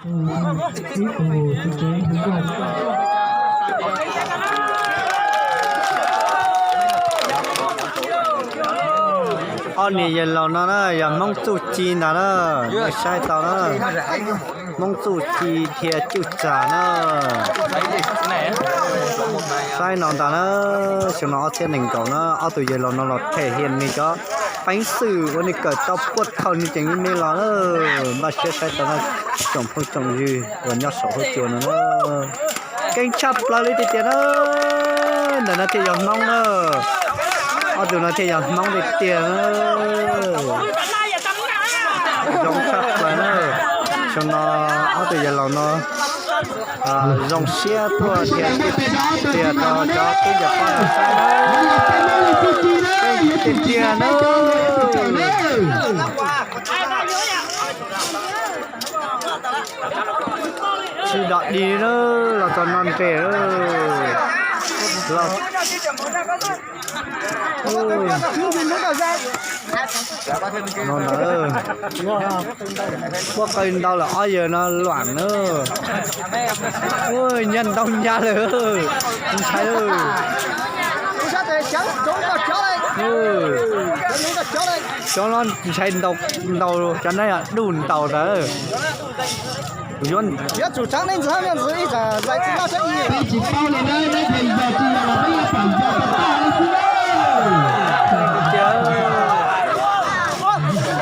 Ob niam yawg laus no na yog Hmoob Txuj Ci ntag na, nej saib tau na. Hmoob Txuj Ci thiab Cuj Txag na. Saib no ntag na, xyoo no ob txhiab nees nkaum na, ob tug yawg laus no los them hiam nws cov peev xwm uas nws kawm tau puag thaum nws tseem me me los na. Npaj siab saib tau na, tsoom phooj tsoom ywg uas nyob saum huab cua no na. Keej tshaj plaws li tiag tiag na. Ntawm no thiaj yog Hmoob na. Ob tug no thiaj yog Hmoob tiag tiag na. Zoo tshaj plaws na. Xyoo no ob tug yawg laus no zoo siab tuaj thiab tiag rau cov tub cov poj no saib na. Keej tiag tiag na. Tsis dom dig na, los txog no nres los. No ntawd, puab qw ntau lawm, ob yawg no luam na. Nyaj ntau nyaj lawm, ntshai. Cov no ntshai ntau, cov no yog duj ntaus ntawd. Peb tsis paub li na, neb tias yog tsis yog los peb yeej pom yog tag tag li xwb na.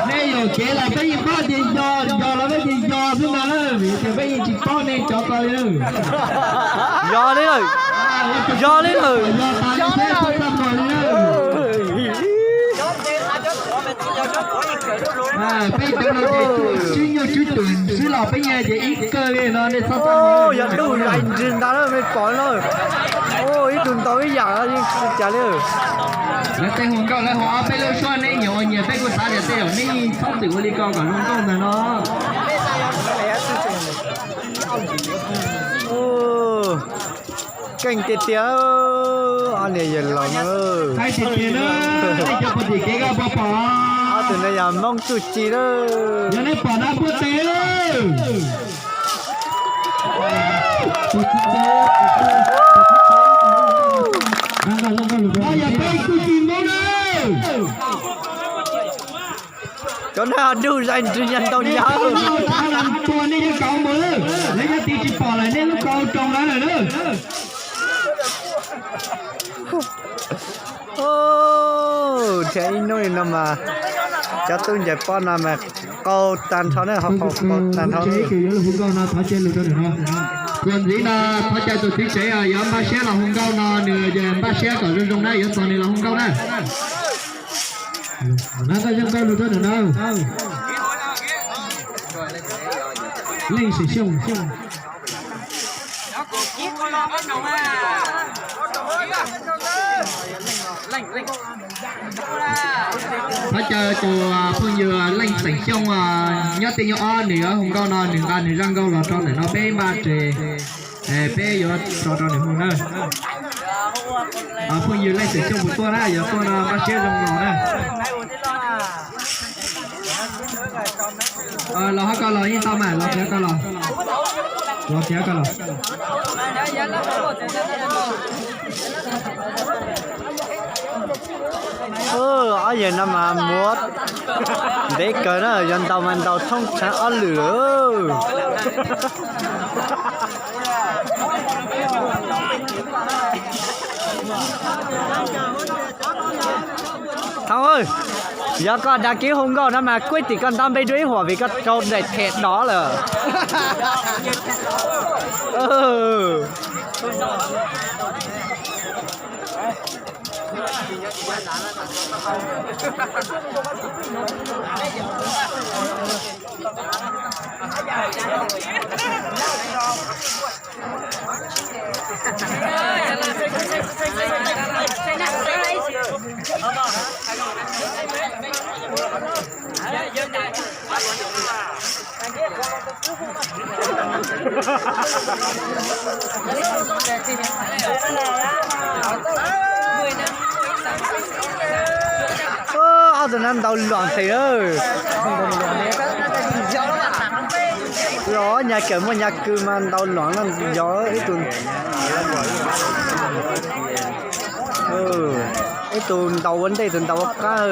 Nej yuam kev los peb yeej paub tias yog, yog los peb tias yog xwb ntag na, vim tias peb yeej tsis paub nej cov ko li. Yog li lawm, yog li lawm. Yog tas li xwb, txhob txaj muag li na. Peb cov no ces tswb nyuj tswb twm xwb los peb yeej tias ib kawg li no nej txhob txaj muag. Yog duj zais ntsws ntag na, mej pom no. Ib tug ntaus ib yam yeej tsis cas li. Lawv tej hu nkauj lawv hu ob peb lub suab, neb nyiam ua nyias, peb kuj xav tias tej zaum neb yeej txhob txwm ua li ko kom zoo nkauj ntag no. Keej tiag tiag, ob niam yawg laus na. Hais tiag tiag na, nej cov puag tim kev koj puas pom? Ob tug no yog Hmoob Txuj Ci na. Yog nej pom na puag tes. Yog peb Txuj Ci Hmoob na. Cov no duj zais ntsws nyaj ntau nyaj. Tua nej yeej kaus mus, lawv nyob tid tsis pom lawm, nej lub kaus rau lawv lawm na. Thiab ib hnub no mas cov tub ntses pob no mas qaug tag nrho ne, ho qaug qaug tag nrho. Ces yuav los hu nkauj no thov caw lus rau nws no. Txuas ntxiv no thov caw tus txiv tsev yuav npaj siab los hu nkauj no, nws npaj siab kom zoo zoo na, yuav txog nws los hu nkauj na. Nab taj yeej npaj lus rau nws na. Leej Xeem Xyooj. Thov caw tus phooj ywg Leej Xeem Xyooj nyob tej nyuag ob, nws yuav hu nkauj no, nws nqa nws zaj nkauj los rau ntawm no peb npaj tes, peb yuav tso rau nws hu na. Phooj ywg Leej Xeem Xyooj puas tuaj na, yog tuaj no npaj siab zoo los na. Los hov ko los yeej tau mas, los kiag ko los. Los kiag ko los. Ob yawg no mas muab ntev kawg na, yuav ntaus mas ntaus thoob tshav ob lwm. Thaum, yog koj dag kib hu nkauj no mas kuj tim koj ntab npe dua ib huam vim koj raug daim them dov lawm. Ob tug no ntaus luam ntes lawm. Los nyag kawm muaj nyag kws mas ntaus los no yog ib tug, ib tug ntaus ua ntej tus ntaus ua qab.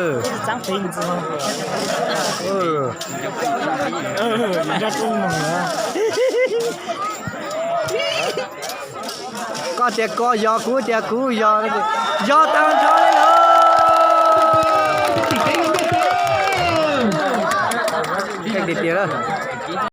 Koj tias koj yog, kuv tias kuv yog, yog tag nrho li lawm. Tiag tiag.